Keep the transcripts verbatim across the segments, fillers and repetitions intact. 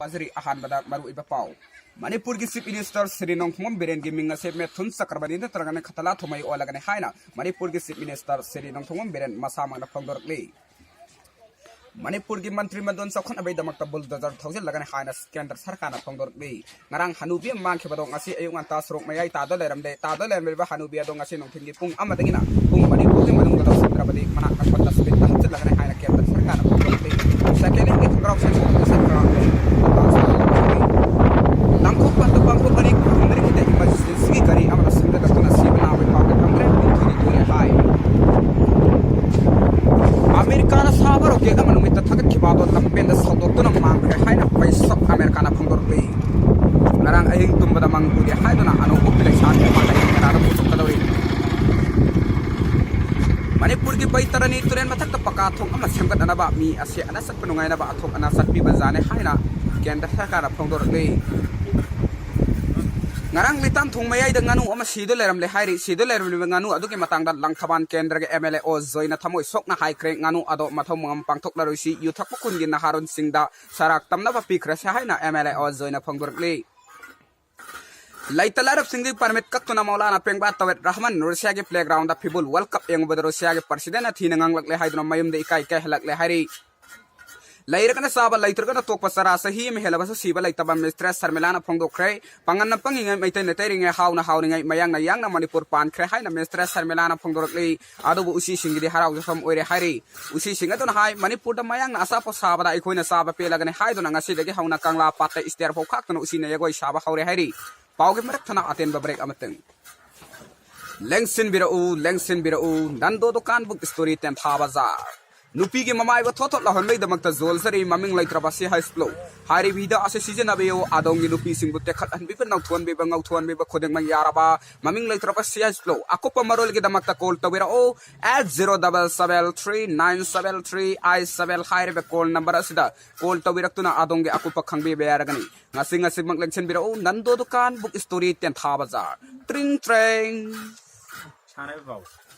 ꯇꯥꯖꯔꯤ꯫ ꯑꯍꯥꯟꯕꯗ ꯃꯔꯨꯑꯣꯏꯕ ꯄꯥꯎ꯫ ꯃꯅꯤꯄꯨꯔꯒꯤ Chief Minister ꯁ꯭ꯔꯤ ꯅꯣꯡꯊꯣꯝꯕꯝ ꯕꯤꯔꯦꯟꯒꯤ ꯃꯤꯡ ꯑꯁꯦ ꯃꯤꯊꯨꯟ ꯆꯀ꯭ꯔꯕꯔꯇꯤ ꯅꯠꯇ꯭ꯔꯒꯅ ꯈꯇꯂꯥ ꯊꯣꯃꯩ ꯑꯣꯜꯂꯒꯅꯤ ꯍꯥꯏꯅ ꯃꯅꯤꯄꯨꯔꯒꯤ Chief Minister ꯁ꯭ꯔꯤ ꯅꯣꯡꯊꯣꯝꯕꯝ ꯕꯤꯔꯦꯟ ꯃꯁꯥꯃꯛꯅ ꯐꯣꯡꯗꯣꯔꯛꯂꯤ꯫ ꯃꯅꯤꯄꯨꯔꯒꯤ ꯃꯟꯇ꯭ꯔꯤ ꯃꯟꯗꯜ ꯆꯥꯎꯈꯠꯅꯕꯒꯤꯗꯃꯛꯇ bulldozer ꯊꯧꯖꯤꯜꯂꯒꯅꯤ ꯍꯥꯏꯅ ꯀꯦꯟꯗ꯭ꯔ ꯁꯔꯀꯥꯔꯅ ꯐꯣꯡꯗꯣꯔꯛꯂꯤ꯫ ꯉꯔꯥꯡ ꯍꯅꯨꯕꯤ ꯑꯃ ꯃꯥꯡꯈꯤꯕꯗꯣ ꯉꯁꯤ ꯑꯌꯨꯛ ꯉꯟꯇꯥ ꯁꯣꯔꯣꯛ ꯃꯌꯥꯏ ꯇꯥꯗ ꯂꯩꯔꯝꯂꯦ꯫ ꯇꯥꯗ ꯂꯩꯔꯝꯂꯤꯕ ꯍꯅꯨꯕꯤ ꯑꯗꯣ ꯉꯁꯤ ꯅꯨꯡꯊꯤꯜꯒꯤ ꯄꯨꯡ ꯑꯃꯗꯒꯤꯅ ꯄꯨꯡ ꯃꯔꯤ ꯐꯥꯎꯒꯤ ꯃꯅꯨꯡꯗ ꯂꯧꯁꯤꯟꯗ꯭ꯔꯕꯗꯤ ꯃꯅꯥꯛ ꯅꯛꯄ dustbin ꯗ ꯍꯥꯞꯆꯤꯜꯂꯒꯅꯤ ꯍꯥꯏꯅ ꯀꯦꯟꯗ꯭ꯔ ꯁꯔꯀꯥꯔꯅ ꯐꯣꯡꯗꯣꯔꯛꯂꯤ꯫ Second hand ꯒꯤ ꯈꯣꯡꯒ꯭ꯔꯥꯎ ꯁꯦꯠꯄ ꯁꯦꯠꯈ꯭ꯔ ꯂꯥꯡꯊꯣꯛ ꯄꯟꯊꯨ ꯄꯥꯡꯊꯣꯛꯀꯅꯤ꯫ ꯈꯨꯟ ꯃꯔꯤꯒꯤꯗ emergency ꯒꯤ ꯒꯥꯔꯤ ꯑꯃꯅ ꯁꯦꯝꯖꯤꯜꯂꯛꯇꯨꯅ ꯁꯤꯕ ꯅꯥꯕꯒꯤ ꯄꯥꯎꯗꯤ ꯐꯪꯗ꯭ꯔꯦ꯫ ꯄꯨꯡ ꯊꯤꯔꯤ ꯊꯣꯛꯑꯦ ꯍꯥꯏ꯫ ꯑꯃꯦꯔꯤꯀꯥꯅ ꯁꯥꯕ rocket ꯑꯃ ꯅꯨꯃꯤꯠꯇ ꯊꯥꯒꯠꯈꯤꯕ ꯑꯗꯣ ꯂꯝꯕꯦꯟꯗ ꯁꯧꯗꯣꯛꯇꯨꯅ ꯃꯥꯡꯈ꯭ꯔꯦ ꯍꯥꯏꯅ ꯕꯤꯁꯣꯞ ꯑꯃꯦꯔꯤꯀꯥꯅ ꯐꯣꯡꯗꯣꯔꯛꯂꯤ꯫ ꯉꯔꯥꯡ ꯑꯍꯤꯡ ꯇꯨꯝꯕꯗ ꯃꯪ ꯎꯗꯦ ꯍꯥꯏꯗꯨꯅ ꯑꯅꯧꯕ ꯂꯩꯁꯥꯕꯤ ꯑꯃ ꯍꯌꯦꯡ ꯀꯅꯥꯗ ꯄꯨꯊꯣꯛꯀꯗꯧꯔꯤ? ꯃꯅꯤꯄꯨꯔꯒꯤ ꯕꯩꯇꯔꯅꯤ ꯇꯨꯔꯦꯜ ꯃꯊꯛꯇ ꯄꯀꯥ ꯊꯣꯡ ꯑꯃ ꯁꯦꯝꯒꯠꯅꯅꯕ ꯃꯤ ꯑꯁꯦ ꯑꯅ ꯆꯠꯄ ꯅꯨꯡꯉꯥꯏꯅꯕ ꯑꯊꯣꯛ ꯑꯅ ꯆꯠꯄꯤꯕ ꯖꯥꯠꯅꯤ ꯍꯥꯏꯅ ꯀꯦꯟꯗ꯭ꯔ ꯁꯔꯀꯥꯔꯅ ꯐꯣꯡꯗꯣꯔꯛꯂꯤ꯫ ꯉꯔꯥꯡ ꯂꯤꯇꯥꯟ ꯊꯣꯡ ꯃꯌꯥꯏꯗ ꯉꯥꯅꯨ ꯑꯃ ꯁꯤꯗꯨ ꯂꯩꯔꯝꯂꯦ ꯍꯥꯏꯔꯤ꯫ ꯁꯤꯗꯨ ꯂꯩꯔꯝꯂꯤꯕ ꯉꯥꯅꯨ ꯑꯗꯨꯒꯤ ꯃꯇꯥꯡꯗ ꯂꯪꯊꯕꯥꯜ ꯀꯦꯟꯗ꯭ꯔꯒꯤ M L A ꯑꯣ ꯖꯣꯏꯅ ꯊꯃꯣꯏ ꯁꯣꯛꯅ ꯍꯥꯏꯈ꯭ꯔꯦ, ꯉꯥꯅꯨ ꯑꯗꯣ ꯃꯊꯧ ꯃꯉꯝ ꯄꯥꯡꯊꯣꯛꯂꯔꯣꯏꯁꯤ, ꯌꯨ ꯊꯛꯄ ꯈꯨꯟꯒꯤ ꯅꯍꯥꯔꯣꯟꯁꯤꯡꯗ ꯆꯔꯥꯛ ꯇꯝꯅꯕ ꯄꯤꯈ꯭ꯔꯁꯤ ꯍꯥꯏꯅ M L A ꯑꯣ ꯖꯣꯏꯅ ꯐꯣꯡꯗꯣꯔꯛꯂꯤ꯫ ꯂꯩꯇ ꯂꯥꯏꯔꯕꯁꯤꯡꯒꯤ permit ꯀꯛꯇꯨꯅ ꯃꯧꯂꯥꯅꯥ ꯄꯦꯡꯕꯥ ꯇꯋꯦꯠ ꯔꯍꯃꯟ ꯔꯨꯁꯤꯌꯥꯒꯤ playground ꯗ ꯐꯤꯕꯨꯜ World Cup ꯌꯦꯡꯉꯨꯕꯗ ꯔꯨꯁꯤꯌꯥꯒꯤ president ꯅ ꯊꯤꯅ ꯉꯥꯡꯂꯛꯂꯦ ꯍꯥꯏꯗꯨꯅ ꯃꯌꯨꯝꯗ ꯏꯀꯥꯏ ꯏꯀꯥꯏ ꯍꯜꯂꯛꯂꯦ ꯍꯥꯏꯔꯤ꯫ ꯂꯩꯔꯒꯅ ꯆꯥꯕ, ꯂꯩꯇ꯭ꯔꯒꯅ ꯇꯣꯛꯄ ꯆꯔꯥ ꯆꯍꯤ ꯑꯃ ꯍꯦꯜꯂꯕꯁꯨ ꯁꯤꯕ ꯂꯩꯇꯕ ꯃꯤꯁꯇ꯭ꯔꯦꯁ ꯁꯔꯃꯤꯂꯥꯅ ꯐꯣꯡꯗꯣꯛꯈ꯭ꯔꯦ꯫ ꯄꯥꯡꯒꯟꯅ ꯄꯪꯉꯤꯉꯩ, ꯃꯩꯇꯩꯅ ꯇꯩꯔꯤꯉꯩ, ꯍꯥꯎꯅ ꯍꯥꯎꯔꯤꯉꯩ, ꯃꯌꯥꯡꯅ ꯌꯥꯡꯅ ꯃꯅꯤꯄꯨꯔ ꯄꯥꯟꯈ꯭ꯔꯦ ꯍꯥꯏꯅ ꯃꯤꯁꯇ꯭ꯔꯦꯁ ꯁꯔꯃꯤꯂꯥꯅ ꯐꯣꯡꯗꯣꯔꯛꯂꯤ꯫ ꯑꯗꯨꯕꯨ ꯎꯆꯤꯁꯤꯡꯒꯤꯗꯤ ꯍꯔꯥꯎꯖꯐꯝ ꯑꯣꯏꯔꯦ ꯍꯥꯏꯔꯤ꯫ ꯎꯆꯤꯁꯤꯡ ꯑꯗꯨꯅ ꯍꯥꯏ, ꯃꯅꯤꯄꯨꯔꯗ ꯃꯌꯥꯡꯅ ꯑꯆꯥꯄꯣꯠ ꯁꯥꯕꯗ ꯑꯩꯈꯣꯏꯅ ꯆꯥꯕ ꯄꯦꯜꯂꯒꯅꯤ ꯍꯥꯏꯗꯨꯅ ꯉꯁꯤꯗꯒꯤ ꯍꯧꯅ ꯀꯪꯂꯥ ꯄꯥꯠꯇ ꯁ꯭ꯇꯦꯌꯔ ꯐꯥꯎ ꯈꯥꯛꯇꯨꯅ ꯎꯆꯤꯅ ꯖꯒꯣꯏ ꯁꯥꯕ ꯍꯧꯔꯦ ꯍꯥꯏꯔꯤ꯫ ꯄꯥꯎꯒꯤ ꯃꯔꯛ ꯊꯠꯅ ꯑꯇꯦꯟꯕ break ꯑꯃꯇꯪ꯫ ꯂꯦꯡꯁꯤꯟꯕꯤꯔꯛꯎ, ꯂꯦꯡꯁꯤꯟꯕꯤꯔꯛꯎ, ꯅꯟꯗꯣ ꯗꯨꯀꯥꯟ book story ꯇꯦꯟꯊꯥ ꯕꯖꯥꯔ꯫ ꯅꯨꯄꯤꯒꯤ ꯃꯃꯥꯏꯕ ꯊꯣꯠ ꯊꯣꯠ ꯂꯥꯎꯍꯟꯕꯒꯤꯗꯃꯛꯇ ꯖꯣꯜꯖꯔꯤ ꯃꯃꯤꯡ ꯂꯩꯇ꯭ꯔꯕ ꯁꯤ ꯍꯩꯁ ꯄ꯭ꯂꯣ꯫ ꯍꯥꯏꯔꯤꯕ ꯍꯤꯗꯥꯛ ꯑꯁꯤ ꯁꯤꯖꯤꯟꯅꯕꯤꯌꯨ, ꯑꯗꯣꯝꯒꯤ ꯅꯨꯄꯤꯁꯤꯡꯕꯨ ꯇꯦꯛꯈꯠꯍꯟꯕꯤꯕ, ꯅꯧꯊꯣꯛꯍꯟꯕꯤꯕ, ꯉꯧꯊꯣꯛꯍꯟꯕꯤꯕ ꯈꯨꯗꯤꯡꯃꯛ ꯌꯥꯔꯕ ꯃꯃꯤꯡ ꯂꯩꯇ꯭ꯔꯕ ꯁꯤ ꯍꯩꯁ ꯄ꯭ꯂꯣ꯫ ꯑꯀꯨꯞꯄ ꯃꯔꯣꯜꯒꯤꯗꯃꯛꯇ call ꯇꯧꯕꯤꯔꯛꯎ at zero double seven three nine seven three eight seven ꯍꯥꯏꯔꯤꯕ call number ꯑꯁꯤꯗ call ꯇꯧꯕꯤꯔꯛꯇꯨꯅ ꯑꯗꯣꯝꯒꯤ ꯑꯀꯨꯞꯄ ꯈꯪꯕꯤꯕ ꯌꯥꯔꯒꯅꯤ꯫ ꯉꯁꯤ ꯉꯁꯤꯃꯛ ꯂꯦꯡꯁꯤꯟꯕꯤꯔꯛꯎ, ꯅꯟꯗꯣ ꯗꯨꯀꯥꯟ book story ꯇꯦꯟꯊꯥ ꯕꯖꯥꯔ꯫ ꯇ꯭ꯔꯤꯡ ꯇ꯭ꯔꯦꯡ꯫ ꯁꯥꯟꯅꯕ ꯄꯥꯎ꯫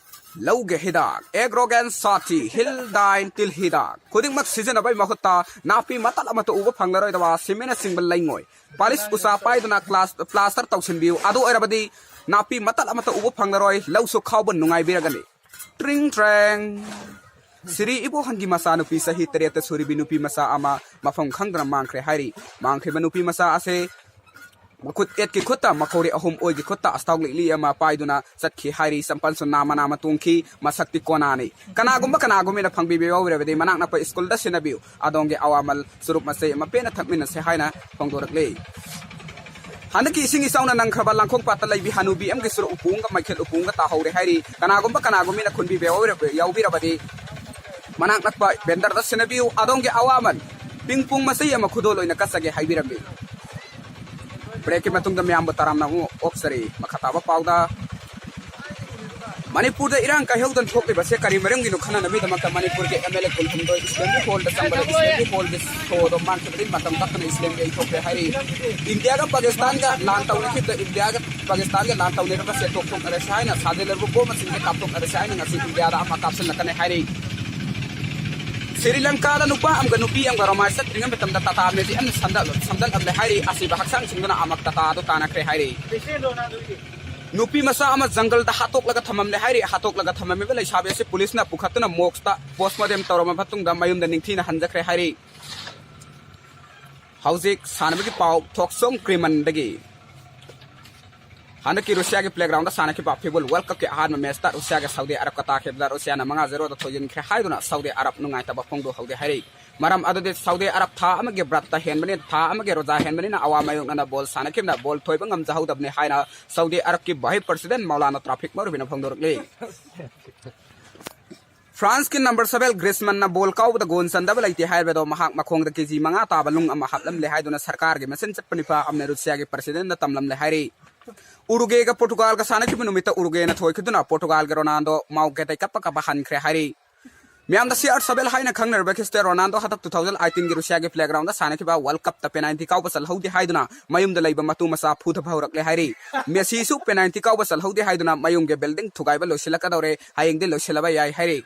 ꯂꯧꯒꯤ ꯍꯤꯗꯥꯛ, ꯑꯦꯒ꯭ꯔꯣꯒꯦꯟ ꯁꯥꯊꯤ, ꯍꯤꯜ ꯗꯥꯏꯟ ꯇꯤꯜ ꯍꯤꯗꯥꯛ ꯈꯨꯗꯤꯡꯃꯛ ꯁꯤꯖꯤꯟꯅꯕꯒꯤ ꯃꯍꯨꯠꯇ ꯅꯥꯄꯤ ꯃꯇꯠ ꯑꯃꯠꯇ ꯎꯕ ꯐꯪꯂꯔꯣꯏꯗꯕ ꯁꯤꯃꯦꯟꯅꯆꯤꯡꯕ ꯂꯩꯉꯣꯏ, ꯄꯥꯂꯤꯁ ꯎꯁꯥ ꯄꯥꯏꯗꯨꯅ ꯀ꯭ꯂꯥꯁ ꯄ꯭ꯂꯥꯁꯇꯔ ꯇꯧꯁꯤꯟꯕꯤꯌꯨ꯫ ꯑꯗꯨ ꯑꯣꯏꯔꯕꯗꯤ ꯅꯥꯄꯤ ꯃꯇꯠ ꯑꯃꯠꯇ ꯎꯕ ꯐꯪꯂꯔꯣꯏ, ꯂꯧꯁꯨ ꯈꯥꯎꯕ ꯅꯨꯡꯉꯥꯏꯕꯤꯔꯒꯅꯤ꯫ ꯇ꯭ꯔꯤꯡ ꯇ꯭ꯔꯦꯡ꯫ ꯁꯤꯔꯤ ꯏꯕꯣꯍꯟꯒꯤ ꯃꯆꯥꯅꯨꯄꯤ ꯆꯍꯤ ꯇꯔꯦꯠꯇ ꯁꯨꯔꯤꯕꯤ ꯅꯨꯄꯤ ꯃꯆꯥ ꯑꯃ ꯃꯐꯝ ꯈꯪꯗꯅ ꯃꯥꯡꯈ꯭ꯔꯦ ꯍꯥꯏꯔꯤ꯫ ꯃꯥꯡꯈ꯭ꯔꯤꯕ ꯅꯨꯄꯤ ꯃꯆꯥ ꯑꯁꯦ ꯃꯈꯨꯠ ꯌꯦꯠꯀꯤ ꯈꯨꯠꯇ ꯃꯈꯧꯔꯤ ꯑꯍꯨꯝ, ꯑꯣꯏꯒꯤ ꯈꯨꯠꯇ ꯑꯁꯇꯥꯎ ꯂꯤꯛꯂꯤ ꯑꯃ ꯄꯥꯏꯗꯨꯅ ꯆꯠꯈꯤ ꯍꯥꯏꯔꯤ꯫ ꯆꯝꯄꯜꯁꯨ ꯅꯥꯝꯃ ꯅꯥꯝꯃ ꯇꯣꯡꯈꯤ꯫ ꯃꯁꯛꯇꯤ ꯀꯣꯅꯥꯅꯤ꯫ ꯀꯅꯥꯒꯨꯝꯕ ꯀꯅꯥꯒꯨꯝꯕꯅ ꯐꯪꯕꯤꯕ ꯌꯥꯎꯕꯤꯔꯕꯗꯤ ꯃꯅꯥꯛ ꯅꯛꯄ ꯁ꯭ꯀꯨꯜꯗ ꯁꯤꯟꯅꯕꯤꯌꯨ꯫ ꯑꯗꯣꯝꯒꯤ ꯑꯋꯥꯃꯜ ꯆꯨꯔꯨꯞ ꯃꯆꯩ ꯑꯃ ꯄꯦꯟꯅ ꯊꯛꯃꯤꯟꯅꯁꯦ ꯍꯥꯏꯅ ꯐꯣꯡꯗꯣꯔꯛꯂꯤ꯫ ꯍꯟꯗꯛꯀꯤ ꯏꯁꯤꯡ ꯏꯆꯥꯎꯅ ꯅꯪꯈ꯭ꯔꯕ ꯂꯥꯡꯈꯣꯡ ꯄꯥꯠꯇ ꯂꯩꯕꯤ ꯍꯅꯨꯕꯤ ꯑꯃꯒꯤ ꯆꯨꯔꯨꯞ ꯎꯄꯨ ꯑꯃꯒ ꯃꯩꯈꯦꯠ ꯎꯄꯨ ꯑꯃꯒ ꯇꯥꯍꯧꯔꯦ ꯍꯥꯏꯔꯤ꯫ ꯀꯅꯥꯒꯨꯝꯕ ꯀꯅꯥꯒꯨꯝꯕꯅ ꯈꯨꯟꯕꯤꯕ ꯌꯥꯎꯕꯤꯔꯕ-, ꯌꯥꯎꯕꯤꯔꯕꯗꯤ ꯃꯅꯥꯛ ꯅꯛꯄ ꯕꯦꯟꯗꯔꯗ ꯁꯤꯟꯅꯕꯤꯌꯨ꯫ ꯑꯗꯣꯝꯒꯤ ꯑꯋꯥꯃꯜ ꯄꯤꯡ ꯄꯣꯡ ꯃꯆꯩ ꯑꯃ ꯈꯨꯗꯣꯜ ꯑꯣꯏꯅ ꯀꯠꯆꯒꯦ ꯍꯥꯏꯕꯤꯔꯝꯃꯤ꯫ ꯕ꯭ꯔꯦꯛꯀꯤ ꯃꯇꯨꯡꯗ ꯃꯌꯥꯝꯕꯨ ꯇꯔꯥꯝꯅ ꯑꯃꯨꯛ ꯑꯣꯛꯆꯔꯤ꯫ ꯃꯈꯥ ꯇꯥꯕ ꯄꯥꯎꯗ, ꯃꯅꯤꯄꯨꯔꯗ ꯏꯔꯥꯡ ꯀꯥꯏꯍꯧꯗꯅ ꯊꯣꯛꯂꯤꯕꯁꯦ ꯀꯔꯤ ꯃꯔꯝꯒꯤꯅꯣ ꯈꯟꯅꯅꯕꯒꯤꯗꯃꯛꯇ ꯃꯅꯤꯄꯨꯔꯒꯤ ꯑꯦꯝ ꯑꯦꯜ ꯑꯦ ꯀꯨꯟꯍꯨꯝꯗꯣꯏ ꯏꯁꯂꯦꯝꯒꯤ ꯍꯣꯜꯗ ꯆꯪꯕꯗ ꯏꯁꯂꯦꯝꯒꯤ ꯍꯣꯜꯗ ꯁꯣꯗꯣ ꯃꯥꯡꯈꯤꯕꯗꯒꯤ ꯃꯇꯝ ꯀꯛꯇꯅ ꯏꯁꯂꯦꯝꯒꯤ ꯌꯩꯊꯣꯛꯈ꯭ꯔꯦ ꯍꯥꯏꯔꯤ꯫ ꯏꯟꯗꯤꯌꯥꯒ ꯄꯥꯀꯤꯁꯇꯥꯟꯒ ꯂꯥꯟ ꯇꯧꯅꯈꯤꯕꯗ ꯏꯟꯗꯤꯌꯥꯒ ꯄꯥꯀꯤꯁꯇꯥꯟꯒ ꯂꯥꯟ ꯇꯧꯅꯔꯤꯕꯁꯦ ꯇꯣꯛꯊꯣꯛꯅꯔꯁꯤ ꯍꯥꯏꯅ ꯁꯥꯖꯤꯜꯂꯔꯕ ꯕꯣꯝ ꯃꯁꯤꯡꯁꯦ ꯀꯥꯞꯊꯣꯛꯅꯔꯁꯤ ꯍꯥꯏꯅ ꯉꯁꯤ ꯏꯟꯗꯤꯌꯥꯗ ꯑꯃ ꯀꯥꯞꯁꯤꯜꯂꯛꯀꯅꯤ ꯍꯥꯏꯔꯤ꯫ ꯁ꯭ꯔꯤ ꯂꯪꯀꯥꯗ ꯅꯨꯄꯥ ꯑꯃꯒ ꯅꯨꯄꯤ ꯑꯃꯒ ꯔꯣꯃꯥꯟꯁ ꯆꯠꯇ꯭ꯔꯤꯉꯩ ꯃꯇꯝꯗ ꯇꯥꯇꯥ ꯃꯦꯖꯤꯛ ꯑꯃꯅ ꯁꯝꯗꯠ-, ꯁꯝꯗꯠꯂꯝꯂꯦ ꯍꯥꯏꯔꯤ꯫ ꯑꯁꯤꯕ ꯍꯛꯆꯥꯡꯁꯤꯡꯗꯨꯅ ꯑꯃꯛ ꯇꯥꯇꯥꯗꯨ ꯇꯥꯟꯅꯈ꯭ꯔꯦ ꯍꯥꯏꯔꯤ꯫ ꯅꯨꯄꯤ ꯃꯆꯥ ꯑꯃ ꯖꯪꯒꯜꯗ ꯍꯥꯠꯇꯣꯛꯂꯒ ꯊꯝꯃꯝꯂꯦ ꯍꯥꯏꯔꯤ꯫ ꯍꯥꯠꯇꯣꯛꯂꯒ ꯊꯝꯃꯝꯃꯤꯕ ꯂꯩꯁꯥꯕꯤ ꯑꯁꯤ ꯄꯨꯂꯤꯁꯅ ꯄꯨꯈꯠꯇꯨꯅ ꯃꯣꯛꯁꯇ ꯄꯣꯁꯃꯣꯔꯇꯦꯝ ꯇꯧꯔꯕ ꯃꯇꯨꯡꯗ ꯃꯌꯨꯝꯗ ꯅꯤꯡꯊꯤꯅ ꯍꯟꯖꯈ꯭ꯔꯦ ꯍꯥꯏꯔꯤ꯫ ꯍꯧꯖꯤꯛ ꯁꯥꯟꯅꯕꯒꯤ ꯄꯥꯎ ꯊꯣꯛꯆꯣꯡ ꯀ꯭ꯔꯤꯃꯟꯗꯒꯤ꯫ ꯍꯟꯗꯛꯀꯤ ꯔꯨꯁꯤꯌꯥꯒꯤ ꯄ꯭ꯂꯦꯒ꯭ꯔꯥꯎꯟꯗ ꯁꯥꯟꯅꯈꯤꯕ ꯐꯤꯐꯥ ꯋꯥꯔꯜ ꯀꯞꯀꯤ ꯑꯍꯥꯟꯕ ꯃꯦꯆꯇ ꯔꯨꯁꯤꯌꯥꯒ ꯁꯥꯎꯗꯤ ꯑꯔꯕꯀ ꯇꯥꯈꯤꯕꯗ ꯔꯨꯁꯤꯌꯥꯅ ꯃꯉꯥ ꯖꯦꯔꯣꯗ ꯊꯣꯏꯖꯤꯟꯈ꯭ꯔꯦ ꯍꯥꯏꯗꯨꯅ ꯁꯥꯎꯗꯤ ꯑꯔꯕ ꯅꯨꯡꯉꯥꯏꯇꯕ ꯐꯣꯡꯗꯣꯛꯍꯧꯗꯦ ꯍꯥꯏꯔꯤ꯫ ꯃꯔꯝ ꯑꯗꯨꯗꯤ ꯁꯥꯎꯗꯤ ꯑꯔꯕ ꯊꯥ ꯑꯃꯒꯤ ꯕ꯭ꯔꯠꯇ ꯍꯦꯟꯕꯅꯤ, ꯊꯥ ꯑꯃꯒꯤ ꯔꯣꯖꯥ ꯍꯦꯟꯕꯅꯤꯅ ꯑꯋꯥ ꯃꯥꯌꯣꯛꯅꯅ ꯕꯣꯜ ꯁꯥꯟꯅꯈꯤꯕꯅ ꯕꯣꯜ ꯊꯣꯏꯕ ꯉꯝꯖꯍꯧꯗꯕꯅꯤ ꯍꯥꯏꯅ Saudi ꯑꯔꯕꯀꯤ vice president Maulana traffic ꯃꯧꯔꯨꯕꯤꯅ ꯐꯣꯡꯗꯣꯔꯛꯂꯤ꯫ ꯐ꯭ꯔꯥꯟꯁꯀꯤ ꯅꯝꯕꯔ ꯁꯚꯦꯟ ꯒ꯭ꯔꯤꯁꯃꯟꯅ ꯕꯣꯜ ꯀꯥꯎꯕꯗ ꯒꯣꯜ ꯆꯟꯗꯕ ꯂꯩꯇꯦ ꯍꯥꯏꯕꯗꯣ ꯃꯍꯥꯛ ꯃꯈꯣꯡꯗ ꯀꯦꯖꯤ ꯃꯉꯥ ꯇꯥꯕ ꯅꯨꯡ ꯑꯃ ꯍꯥꯞꯂꯝꯂꯦ ꯍꯥꯏꯗꯨꯅ ꯁꯔꯀꯥꯔꯒꯤ ꯃꯆꯤꯟ ꯆꯠꯄ ꯅꯤꯄꯥ ꯑꯃꯅ ꯔꯨꯁꯤꯌꯥꯒꯤ ꯄ꯭ꯔꯁꯤꯗꯦꯟꯗ ꯇꯝꯂꯝꯂꯦ ꯍꯥꯏꯔꯤ꯫ ꯎꯔꯨꯒꯦꯒ ꯄꯣꯔꯇꯨꯒꯥꯜꯒ ꯁꯥꯟꯅꯈꯤꯕ ꯅꯨꯃꯤꯠꯇ ꯎꯔꯨꯒꯦꯅ ꯊꯣꯏꯈꯤꯗꯨꯅ ꯄꯣꯔꯇꯨꯒꯥꯜꯒꯤ ꯔꯣꯅꯥꯜꯗꯣ ꯃꯥꯎꯒꯦꯗꯩ ꯀꯞꯄ ꯀꯞꯄ ꯍꯟꯈ꯭ꯔꯦ ꯍꯥꯏꯔꯤ꯫ ꯃꯌꯥꯝꯗ ꯁꯤ ꯑꯥꯔ ꯁꯕꯦꯜ ꯍꯥꯏꯅ ꯈꯪꯅꯔꯕ ꯈ꯭ꯔꯤꯁꯇꯤꯌꯥꯅꯣ ꯔꯣꯅꯥꯜꯗꯣ ꯍꯟꯗꯛ two thousand eighteenꯒꯤ ꯔꯨꯁꯤꯌꯥꯒꯤ playgroundꯗ ꯁꯥꯟꯅꯈꯤꯕ World Cupꯇ penalty ꯀꯥꯎꯕ ꯆꯜꯍꯧꯗꯦ ꯍꯥꯏꯗꯨꯅ ꯃꯌꯨꯝꯗ ꯂꯩꯕ ꯃꯇꯨ ꯃꯆꯥ ꯐꯨꯊꯕ ꯍꯧꯔꯛꯂꯦ ꯍꯥꯏꯔꯤ꯫ ꯃꯦꯁꯤꯁꯨ penalty ꯀꯥꯎꯕ ꯆꯜꯍꯧꯗꯦ ꯍꯥꯏꯗꯨꯅ ꯃꯌꯨꯝꯒꯤ building ꯊꯨꯒꯥꯏꯕ ꯂꯣꯏꯁꯤꯜꯂꯛꯀꯗꯧꯔꯦ, ꯍꯌꯦꯡꯗꯤ ꯂꯣꯏꯁꯤꯜꯂꯕ ꯌꯥꯏ ꯍꯥꯏꯔꯤ꯫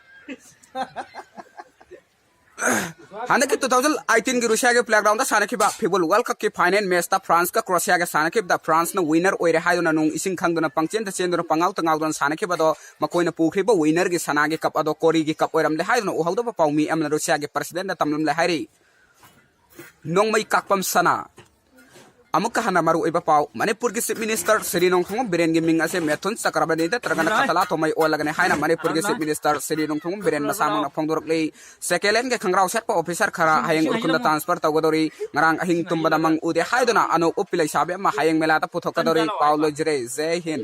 ꯍꯟꯗꯛꯀꯤ two thousand eighteenꯒꯤ ꯔꯨꯁꯤꯌꯥꯒꯤ playgroundꯗ ꯁꯥꯟꯅꯈꯤꯕ FIFA World Cupꯀꯤ final matchꯇ Franceꯀ Croatiaꯒ ꯁꯥꯟꯅꯈꯤꯕꯗ Franceꯅ winner ꯑꯣꯏꯔꯦ ꯍꯥꯏꯗꯨꯅ ꯅꯨꯡ ꯏꯁꯤꯡ ꯈꯪꯗꯨꯅ ꯄꯪꯆꯦꯟꯗ ꯆꯦꯟꯗꯨꯅ ꯄꯪꯉꯥꯎꯇ ꯉꯥꯎꯗꯨꯅ ꯁꯥꯟꯅꯈꯤꯕ ꯑꯗꯣ ꯃꯈꯣꯏꯅ ꯄꯨꯈ꯭ꯔꯤꯕ winnerꯒꯤ ꯁꯅꯥꯒꯤ cup ꯑꯗꯣ ꯀꯣꯔꯤꯒꯤ cup ꯑꯣꯏꯔꯝꯂꯦ ꯍꯥꯏꯗꯨꯅ ꯎꯍꯧꯗꯕ ꯄꯥꯎꯃꯤ ꯑꯃꯅ ꯔꯨꯁꯤꯌꯥꯒꯤ presidentꯗ ꯇꯝꯂꯝꯂꯦ ꯍꯥꯏꯔꯤ꯫ ꯅꯣꯡꯃꯩ ꯀꯥꯞꯄꯝ ꯁꯅꯥ꯫ ꯑꯃꯨꯛꯀ ꯍꯟꯅ ꯃꯔꯨꯑꯣꯏꯕ ꯄꯥꯎ, ꯃꯅꯤꯄꯨꯔꯒꯤ Chief Minister ꯁ꯭ꯔꯤ ꯅꯣꯡꯊꯣꯝꯕꯝ ꯕꯤꯔꯦꯟꯒꯤ ꯃꯤꯡ ꯑꯁꯦ ꯃꯦꯊꯨꯟ ꯆꯀ꯭ꯔꯕꯅꯤ ꯅꯠꯇ꯭ꯔꯒꯅ ꯀꯇꯂꯥ ꯊꯣꯃꯩ ꯑꯣꯜꯂꯒꯅꯤ ꯍꯥꯏꯅ ꯃꯅꯤꯄꯨꯔꯒꯤ Chief Minister Shri Nongthombam Biren ꯃꯁꯥꯃꯛꯅ ꯐꯣꯡꯗꯣꯔꯛꯂꯤ꯫ Second handꯒꯤ ꯈꯪꯒ꯭ꯔꯥꯎ ꯁꯦꯠꯄ officer ꯈꯔ ꯍꯌꯦꯡ ꯎꯈ꯭ꯔꯨꯜꯗ transfer ꯇꯧꯒꯗꯧꯔꯤ꯫ ꯉꯔꯥꯡ ꯑꯍꯤꯡ ꯇꯨꯝꯕꯗ ꯃꯪ ꯎꯗꯦ ꯍꯥꯏꯗꯨꯅ ꯑꯅꯣꯛ ꯎꯞꯄꯤ ꯂꯩꯁꯥꯕꯤ ꯑꯃ ꯍꯌꯦꯡ ꯃꯦꯂꯥꯗ ꯄꯨꯊꯣꯛꯀꯗꯧꯔꯤ꯫ ꯄꯥꯎ ꯂꯣꯏꯖꯔꯦ꯫ ꯖꯩ ꯍꯤꯟ꯫